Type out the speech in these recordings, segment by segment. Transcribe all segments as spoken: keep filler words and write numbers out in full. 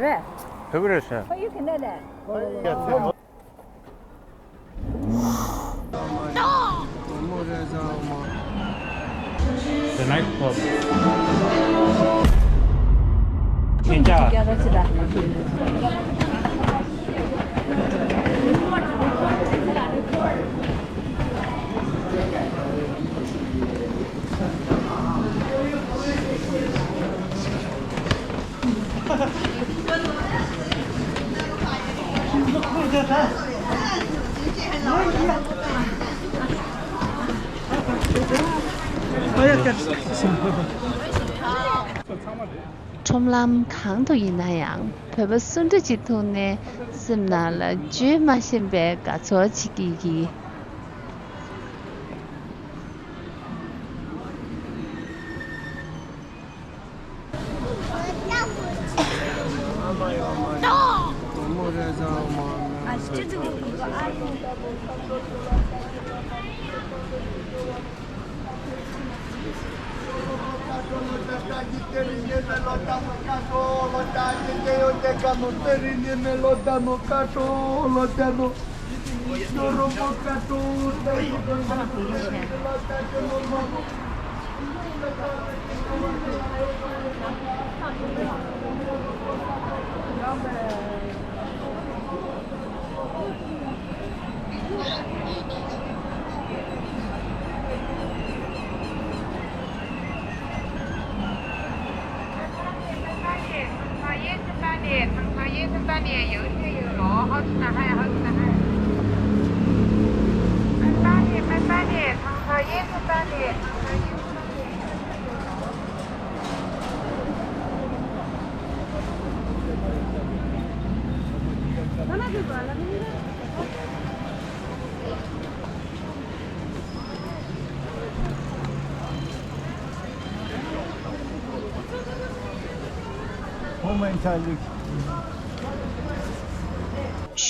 Right. Who is that? Oh, you can know that. The nightclub. Chincha. ཁྲོམ་ལམ་གང་དུ་ཡིན་ན་ཡང་བོད་པ་སུ་འདྲ་ཅིག་ཐུག་ནའི་སེམས་ནང་ལ་བརྗོད་མ་ཤེས་པའི་དགའ་ཚོར་བྱེད་ཀྱི་ཡིན།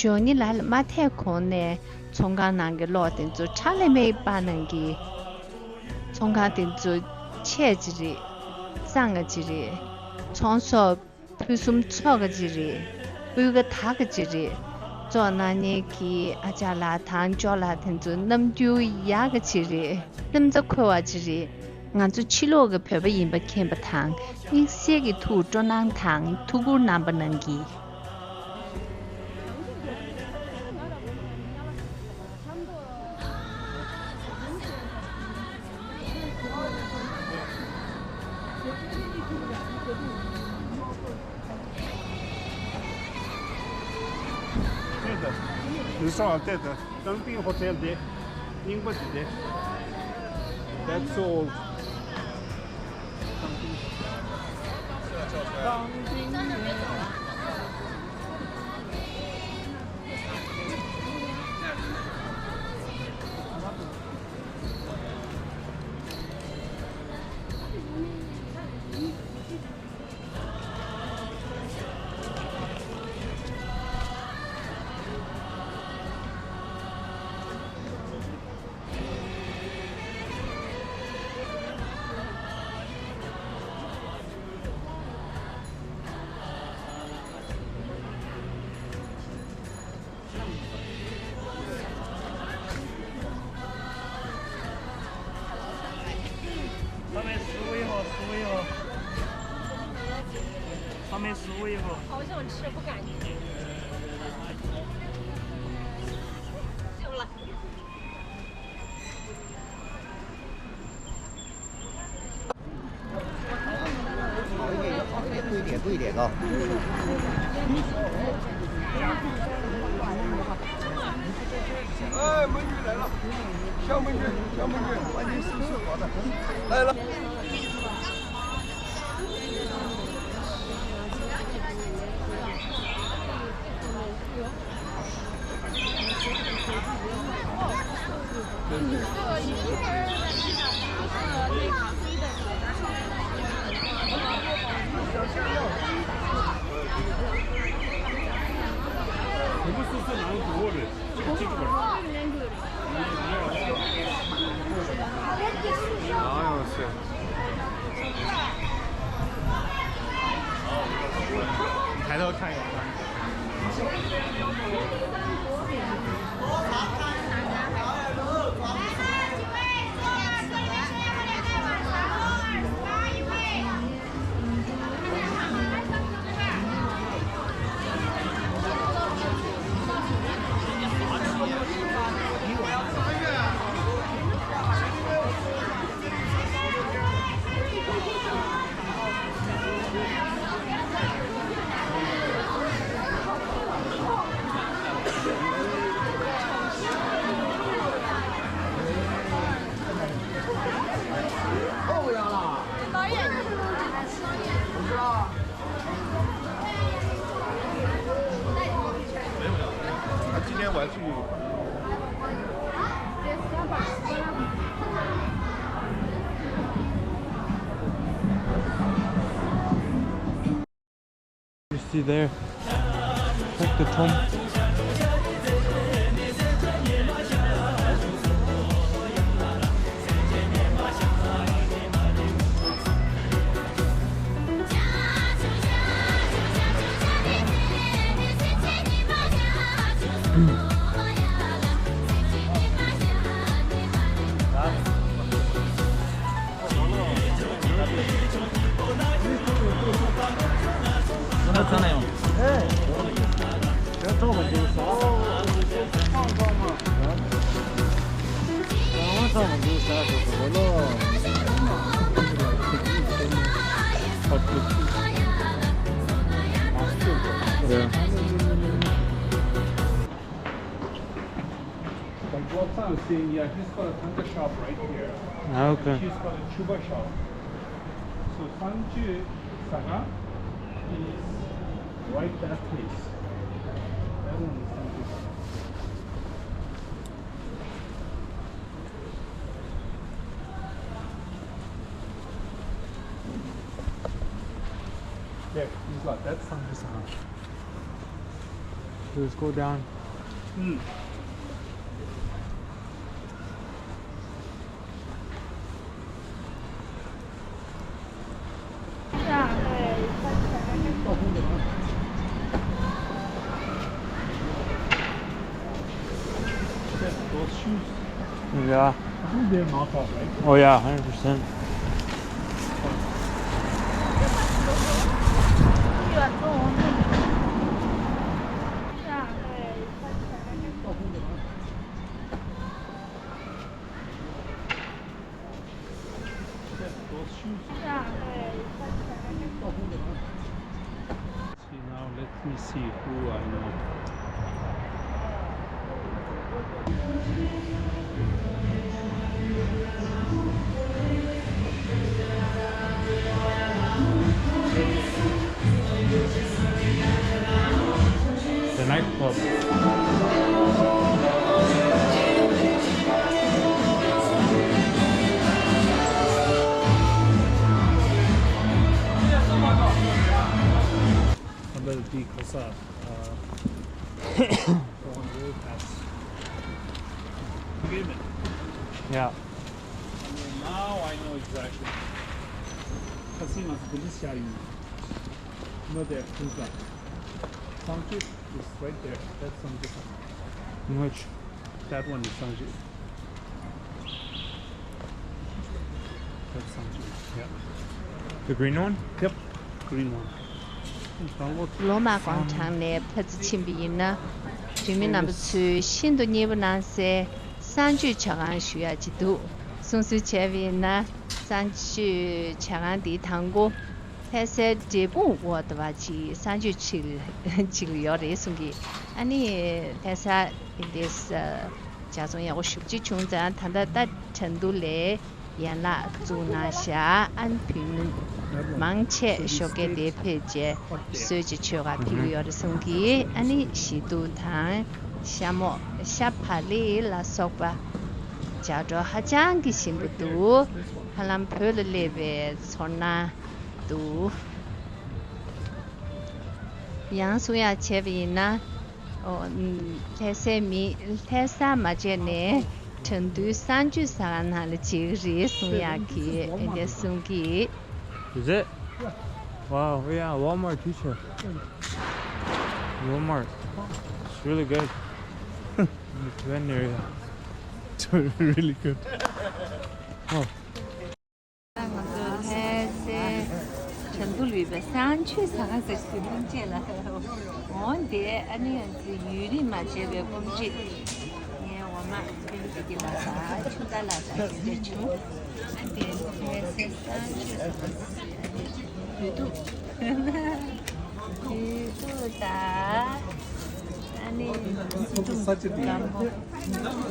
ཞོགས་ནི་ལ་ལ་མ་ཐད་གོང་ནས་ཚོང་ཁང་ནང་གི་གློག་དེ་ཚོ་ཁྲ་ལེ་མེ་སྤར་གནང་གི། ཚོང་ཁང་དེ་ཚོ་ཆས་ཀྱི་རེད། གཙང་ཀ་ཅིག་རེད། ཚོང་ཟོག་ཕུན་སུམ་ཚོགས་ཀ་ཅིག་རེད། སྤུས་ཀ་དག་ཀ་ཅིག་རེད། བཙོང་གནང་མཁན་གྱི་ཨ་ཅག་ལགས་དང་ཅོ་ལགས་དེ་ཚོ་རྣམ་འགྱུར་ཡག་ག་ཅིག་རེད། སེམས་རྩ་འཁོལ་བ་ཅིག་རེད། ང་ཚོ་ཕྱི་ལོགས་ཀྱི་བོད་པ་ཡིན་པ་མཁྱེན་པ་དང་། དམིགས་བསལ་གྱི་ཐུགས་སྤྲོ་སྣང་དང་ཐུགས་ཁུར་གནང་པ་གནང་གི། དེ་ད། དེང་སང་དེ་ད། ཀང་ཏིང་ཧོ་ཊེལ་དེ། རྙིང་པ་དེ་དེ། That's old. 抬头看一眼。 他今天我要去。 You see there? Check the tomb. Yeah. Like what Sam is saying, yeah, he's got a Thangka shop right here. Ah, okay. She's got a Chuba shop. So Sangchu Saga is right that place. That one is Sangchu Saga. There, he's got, that's Sangchu Saga. Let's go down. Mm. Those shoes. Yeah. I think they're knockoff, right? Oh yeah, hundred percent. Those shoes. See, now let me see who I know. The nightclub. Under the D K S A, uh, on road pass. Agreement. Yeah. I mean, now I know exactly. Casino is Delicious. No, there, who's that? Sound check is right there. That's Sound check. Which? That one is Sound check. That's Sound check. Yeah. The green one? Yep. Green one. ལོ་མ་དགུང་གྲངས་ནས་ཕར་ཚུར་ཕྱིན་པ་ཡིན་ན། རིང་མིན་རྣམ་པ་ཚོས་ཤིན་ཏུ་མཉེས་པོ་གནང་སའི་གསང་སྤྱོད་ཇ་ཁང་ཞུ་ཡག་ཅིག་འདུག་གསུང་སྲོལ་བྱས་པ་ཡིན་ན། གསང་སྤྱོད་ཇ་ཁང་འདིའི་དང་པོ་ལྷ་སའི་འབྲས་སྤུངས་འོག་ཏུ་བ་ཅིག་གསང་སྤྱོད་ཅིག་ཅིག་ཡོད་རེད་གསུང་གི། ཨ་ནི་ལྷ་ས་འདི་འདྲའི་ཇ་ཚོང་ཡག་པོ་ཞེ་པོ་ཅིག་བྱུང་ཙང་། ད་ལྟ་ད་ཁྲེང་ཏུའུ་ལ་ཡན་ལག་བཙུགས་གནང་བཞག་ཨ་ནི་བོད་མི་མང་ཆེ་ཞོགས་ཀས་དེར་ཕེབས་བྱས་གསོལ་ཇ་མཆོད་ཁ་ཕུལ་གྱི་ཡོད་རེད་གསུང་གི། ཨ་ནི་ཞི་ཏུ་དང་ཤ་མོག་ཤ་བག་ལེབ་ལ་སོགས་པ་ཇ་གྲོ་ཧ་ཅང་གི་ཞིམ་པོ་འདུག་ཧ་ལམ་བོད་ལ་སླེབས་པའི་ཚོར་སྣང་འདུག་ཡང་གསུང་ཡག་བྱས་པ་ཡིན་ན། ཨོ། ལྷ་སའི་མི། ལྷ་ས་མ་བྱས་ནས་ཁྲེང་ཏུའུ་གསང་སྤྱོད་ཟ་ཁང་ནང་ལ་བྱེད་ཀྱི་རེད་གསུང་ཡག་གི་འདི་གསུང་གི། Is it? Wow, yeah, Walmart teacher. Walmart. It's really good. In the Tibetan area. It's really good. Oh. ང་ཚོ་ལྷ་སའི་ཁྲིན་ཏུའུ་ལུས་པའི་གསང་སྤྱོད་ཟ་ཁང་ཟེར་གྱི་ཐུན་ཅེས་ལ་འོང་སྟེ། ཨ་ནི་ང་ཚོའི་ཡུན་རིང་མ་བྱས་པའི་སྐོམ་དྲི་ངའི་འོ་མ་ཕན་ཅིག་གི་ལ་ད་ཆུ་ད་ལ་ད་དེ་འདྲ་བྱུང་། ཨ་དེ་ལྷ་སའི་གསང་སྤྱོད་ཟ་ཁང་ཟེར་གྱི་དུས་དུ། དུས་དུ་ད། ཨ་ནི་སི་ཀྲུང་སྒམ་པོ།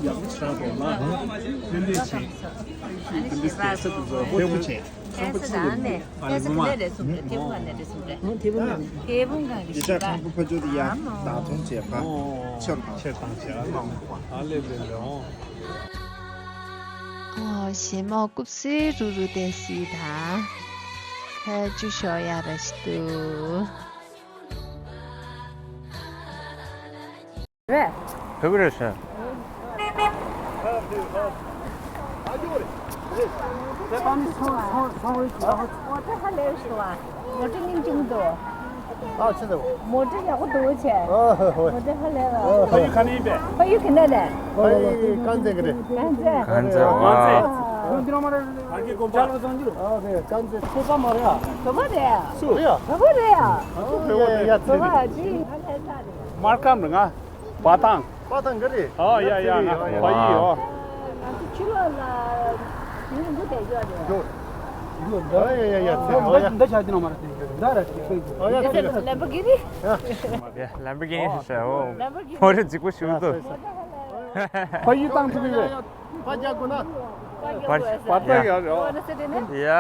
ཡག་པོ་ཆགས་འདུག་ལ། ཨ་ནི་ཞེས་པ་སོ། ཕལ་སྐད་ས་དང་ནས་ཕལ་སྐད་ས་ག་ནས་རེད་གསུངས་རེད། ཐེ་བོང་ག་ནས་རེད་གསུངས་རེད། ཐེ་བོང་ག་ནས་རེད་གསུངས་རེད། ཐེ་བོང་ག་ནས་རེད་གསུངས་རེད། ཨ་མ། ཨོ། ཆེར་བཏང་བྱས་པ། ཆེར་བཏང་བྱས་པ། ཨ་ལེ་ལེ་ལེ། ཨོ། ཨོ། ཞེ་མོ་རྐུབ་སེ་རུ་རུ་བསྡད་སྲིད་ད། ཁ་ཆུ་ཤོར་ཡ་ར་ཞིག་འདུག་རེད། བོད་པ་རེད་ཤག་མོ་ཊ་ཧ་ལས་ཤི་བ། མོ་ཊ་སྙིང་རྗེ་མོ་འདུག་ཨ་ཆེ་འདུག་མོ་ཊ་ཡག་པོ་འདུག་ཆེ། ཨ་ཧོ་ཧོ། མོ་ཊ་ཧ་ལས་བ། ཕ་ཡུལ་ག་ནས་ཡིན་པས། ཕ་ཡུལ་ག་ནས་རེད། ཕ་ཡུལ་དཀར་མཛེས་གི་རེད། དཀར་མཛེས། དཀར་མཛེས། ཨ་ཙི། ཨ་ཙི། དཀར་མཛེས་ཚོ་པ་མ་རེད་ཨ། བོད་པ་རེད་ཡ། སུ་རེད་ཡ། བོད་པ་རེད་ཡ། ཨ་ཙི། བོད་པ་རེད་ཡ། ཡ་ཡ། ཚེ་རིང་བོད་པ་ཅི་ང་ལྷ་ས་རེད། སྨར་ཁམས་རེད། ང་འབའ་ཐང་། འབའ་ཐང་གི་རེད། ཨ་ཡ་ཡ། ང་ཕ་ཡུལ་ཡོད། ང་ཚོ་ཕྱི་ལོགས་ལ་ཡུན་རིང་པོ་བསྡད་ཡོད་རེད། ཡོད། ཡོད། ཨ་ཡ་ཡ་ཡ། ཚེ་རིང་ཡ། འདི་ཆ་དེ་ནང་མ་རེད། འདི་ར་དེ་ཚོ་ཡོད། ཨ་ཡ། ཚེ་རིང་། ལེམ་བོ་གི་ནི། ལེམ་བོ་གི་ནི་ཞེས་ཨོ། ལེམ་བོ་གི་ནི། མོ་ཊ་རྫིག་པོ་ཞིག་འདུག་ཕ་ཡུལ་བཏང་ཐུབ་ཀྱི་རེད། པ་རྒྱག་དགོས་ན། པ་རྒྱག་དགོས། པ་རྒྱག་ཡ། ཡ།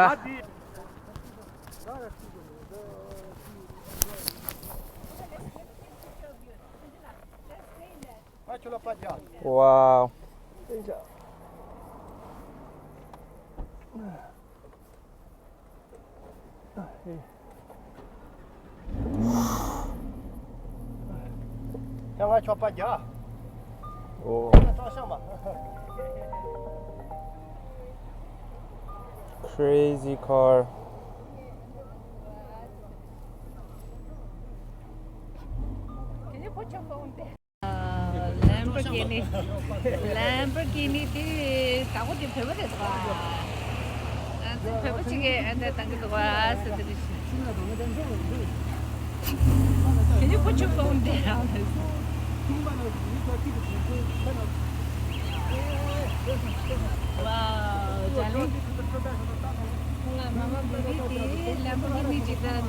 ང་ཁྱོད་ལ་པ་རྒྱག Wow. ཡང་ང་ཁྱོད་པ་རྒྱག Oh. ང་ཏོག་ཤང་མ། Crazy car. Can you put your phone there? ལེམ་བོར་གི་ནི། ལེམ་བོར་གི་ནི་དེ་བདག་པོ་དེ་བོད་པ་རེད་པ། ང་ཚོ་བོད་པ་གཅིག་གིས་ཨ་འདྲ་བཏང་གི་འདུག་པ་ཟེར་དེ་རེད། Can you put your phone down? Wow, darling. ང་མ་མ་བི་བི་དེ་ལམ་བོ་གི་ནི་ཅིག་ད་རེད།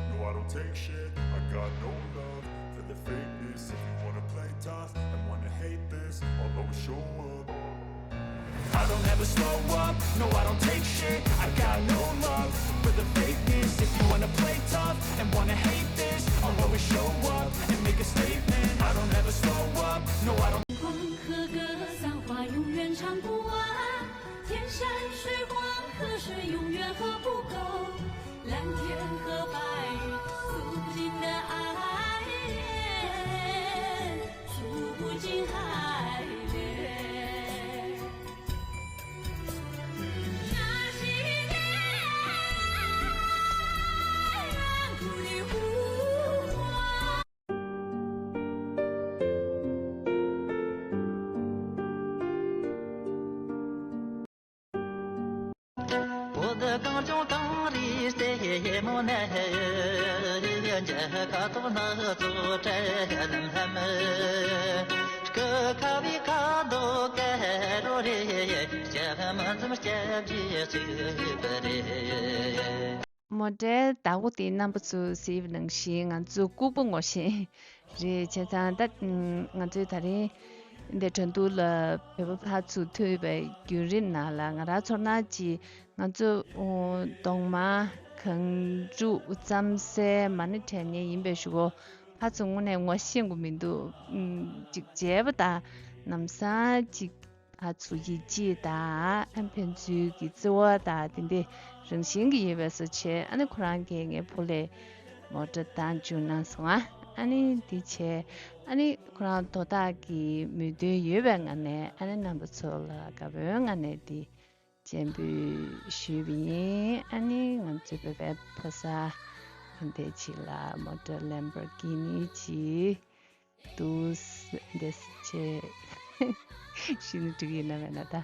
No, I don't take shit. I got no love for the fakeness. If you wanna play tough and wanna hate this, I'll always show up. I don't ever slow up, no, I don't take shit. I got no love for the fakeness. If you wanna play tough and wanna hate this, I'll always show up and make a statement. I don't ever slow up, no, I don't 光和歌散花永远唱不完，天山水光河水永远喝不够，蓝天和白云诉不尽的爱恋，诉不尽爱恋。བོད་གངས་ལྗོངས་གངས་རིའི་རྩེ་མོ་ན། མཇལ་ཁ་ཐོག་ནགས་ཚལ་དྲ་ལམ་ལམ། སྐུ་ཁ་བའི་ཁ་དོག་དཀར་རོ་རེད། སྐྱབས་མ་འཛོམས་སྐྱབས་རྗེ་གཅིག་པ་རེད། མོ་ཊའི་བདག་པོ་དེ་རྣམ་པ་ཚོས་གཟིགས་པ་ནང་བཞིན་ང་ཚོ་ལྐུགས་པ་ངོ་ཤེས་རེད། བྱས་ཙང་ད་ང་ཚོས་ད་རིང་འདི་ཁྲིན་ཏུའུ་ལ་བོད་པ་ཕར་ཚུར་ཐུག་པའི་བརྒྱུད་རིམ་ནང་ལ་ང་རང་ཚོར་སྣང་གཅིག་ང་ཚོ་གདོང་དམར་ གངས་ཕྲུག་རྩམ་ཟན་མ་ཎི་བྲན་མཁན་ཡིན་པའི་གཞུག་གུ་ཕར་ཚུར་དངོས་གནས་ངོ་ཤེས་ཀྱི་མི་འདུག་ཨུམ། ཅིག་མཇལ་བ་དང་ལམ་སང་ཅིག་ཨ་ཚུགས་ཀྱི་ཅི་དང་ཨ་ཕན་ཚུན་གྱི་བརྩེ་བ་དང་དེ་འདྲ་རང་བཞིན་གྱི་ཡོད་པས་སོ་བྱས། ཨ་ནི་ཁོ་རང་གིས་ངའི་ཕོ་ལྷས་མོ་ཊ་བཏང་བཅུག་གནང་སོང་ཨ། ཨ་ནི་དེ་བྱས། ཨ་ནི་ཁོ་རང་དོ་བདག་གི་མོས་མཐུན་ཡོད་པའི་ངང་ནས་ཨ་ནི་རྣམ་པ་ཚོ་ལ་དགའ་བོའི་ངང་ནས་དེ་སྤྱན་འབུལ་ཞུས་པ་ཡིན། ཨ་ནི་ང་ཚོའི་བོད་པའི་ཕོ་གསར་ཨ་འདས་ཅིག་ལ་མོ་ཊ་ལེམ་བོར་གྷི་ནི་ཅིག་འདུག་འདས་ཅེས་ཤི་ནི་འགྲིག་ཡིན་ན་མེད་ན་ད།